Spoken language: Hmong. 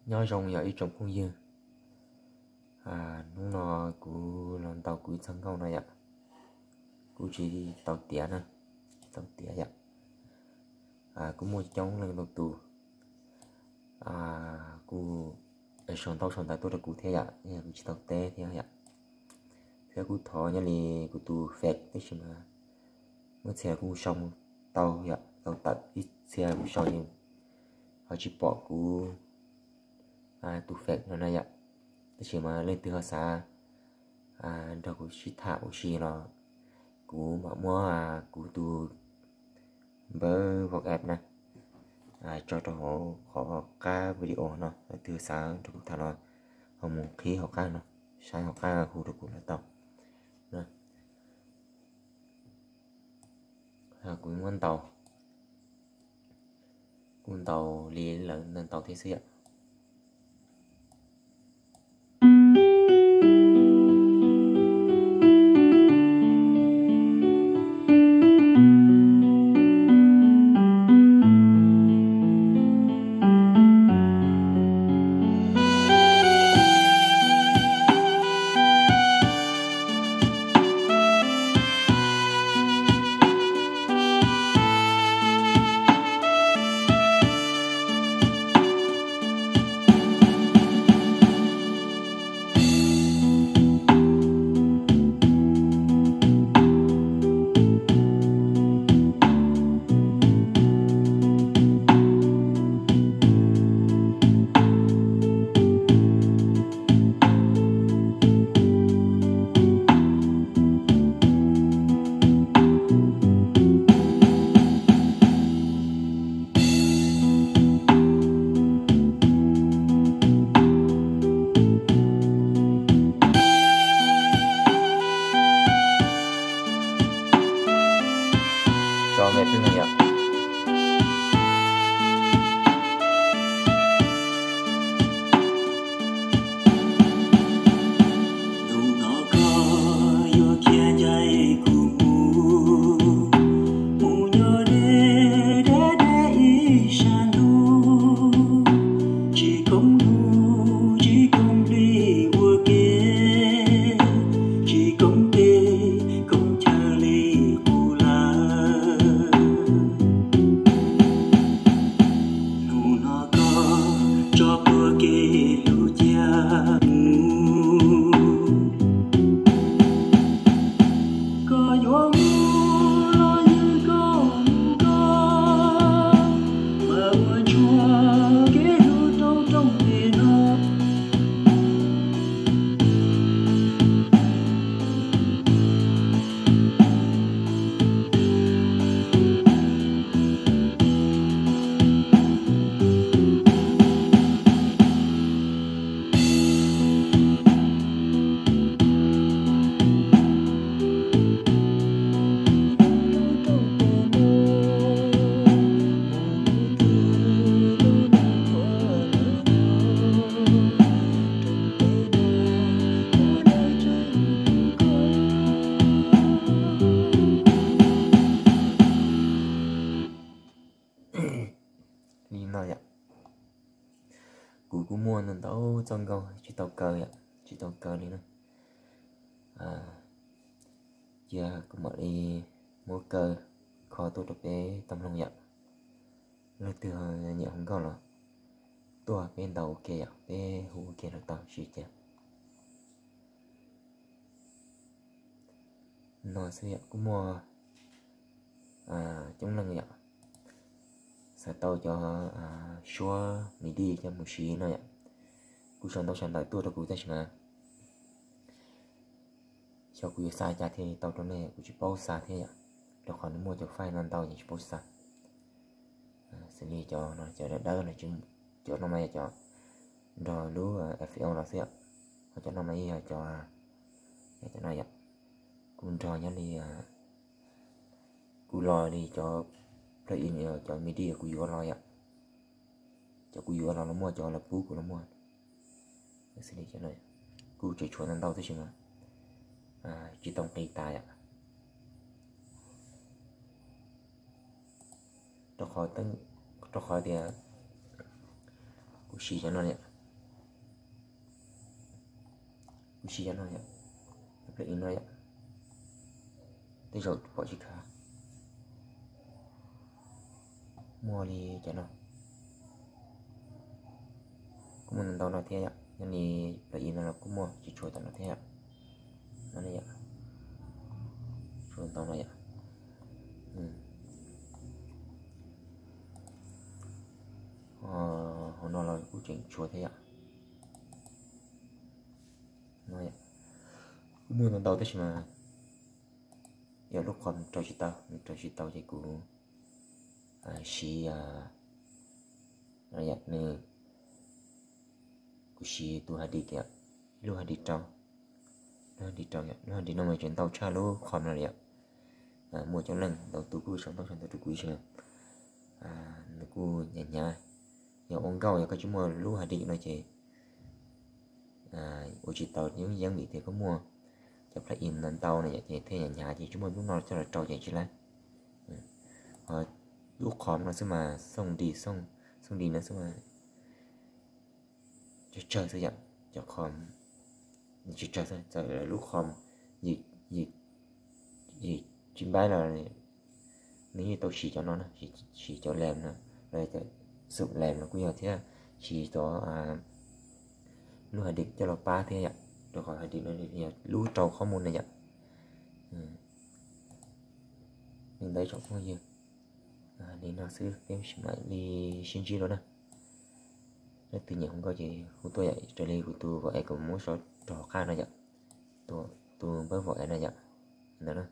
Nyob zoo yom ib tsoom phooj ywg. Hnub no kuv los ntaus kuv ib txoj nkauj no yom. Kuv tsis tau tiav na, tsis tau tiav yom. Kuj muaj coob leej ntau tus kuj sau ntaub sau ntawv tuaj rau kuv thiab yom, kuv tsis tau teb thiab yom. Thiab kuj thov nyob li kuv tus fej tab sis mas muaj txhia kuj sau tau yom, tau tawm ib txhia kuj sau ho tsis pom kuv tus fej no na yom. Tab sis mas leej twg ho xav nrog kuv sib tham ua si los kuv mam muab kuv tus npawb WhatsApp na tso rau hauv qhov qab video no, leej twg xav nrog kuv tham los ho mus qhib hauv qab no, saib hauv qab hu rau kuv los tau. Kuv muab ntaus, kuv ntaus li lawv ntaus thiab xwb yom. Hnub no koj yuav khiav ncaim kuv mus, mus nyob deb deb deb ib sab ntug, tsis koom hnub tsis koom hli ua ke, tsis koom tes koom chaw li qub lawm. Hnub no koj tso puag kev hlub cia mus, koj yuav mus los yog koj mus koj, mas ua ntsuag kev hlub rau rooj tes no. Li no yom, kuv kuj muaj ntau ntau txoj nkauj tsis tau kaw yom, tsis tau kaw li na. Cia kuv mam li muab kaw kho tuaj rau peb tau mloog yom. Leej twg nyiam hauv nkauj los tuaj peb ntaus ua ke yom, peb hu ua ke los tau tsis cia. No xwb yom, kuj muaj coob leej yom, xav tau cov suab midi coj mus siv no yom. Kuj sau ntaub sau ntawv tuaj rau kuv tab sis mas xyov kuv yuav xa cas thiaj li tau rau nej, kuv tsis paub xa thiab yom, rau qhov nws muaj cov file no ntau ces tsis paub xa. Xws li cov no cov dawb dawb no, cov no mas yog cov nrog lub F L los xwb yom, ho cov no mas yog cov, yog cov no yom, kuj nrog nyob li, kuj los li cov plug-in, cov midi kuv yuav los yom, cov kuv yuav los los muaj, cov lawv pub kuv los muaj. Kuj tseem tshuav ntau ntau tab sis mas tsis tau nqis tas yom, rau qhov tias kuv siv cov no Kuv siv cov no yom, plug-in no yom, tej zaum pom tsis khav. Muaj li cov no, kuj muaj ntau no thiab yom, yog li plug-in no los kuj muaj tsis tshua tom no thiab yom. No yom, tsis tshua ntau no yom. Hauv no los kuj tseem tshuav thiab yom. Kuj muaj ntau ntau tab sis mas yog lub qhov rau tsis tau, rau tsis tau ces kuv siv, kuv siv tus hard disk, lub hard disk rau, lub hard disk rau, lub hard disk no mas tseem ntau tshaj lub qhov no li yom. Muaj coob leej ntau tus kuj sau ntaub sau ntawv rau kuv ib si, nws kuj hnyav hnyav. Yog ua nkauj yog koj tsis muaj lub hard disk no ces ua tsis tau, yeej yeeb vim tias koj muaj cov plug-in ntau ntau no yom, ces thiaj hnyav hnyav ces tsis muaj lub no coj los rau ces tsis laib. Lub qhov no xwb mas xooj di, xooj di no xwb mas tsawg tsawg xwb yom, cov qhov tsawg tsawg xwb, txawm lub qhov yim tsis npaib los nws yeej tau siv cov no na, siv cov lem no, los xum lem no kuj yog thiab, siv cov lub hard disk coj los pab thiab yom, rau qhov hard disk no yog lub rau qhov muag na yom. Li ntawd tsoom phooj ywg, li no xwb peb mam li sib ntsib dua na. Leej twg nyiam hu nkauj ces hu tuaj yom, raws li kuv tus vauv es kuv muab sau rau hauv qab no yom, tus npawb vauv es no yom, ntawd na.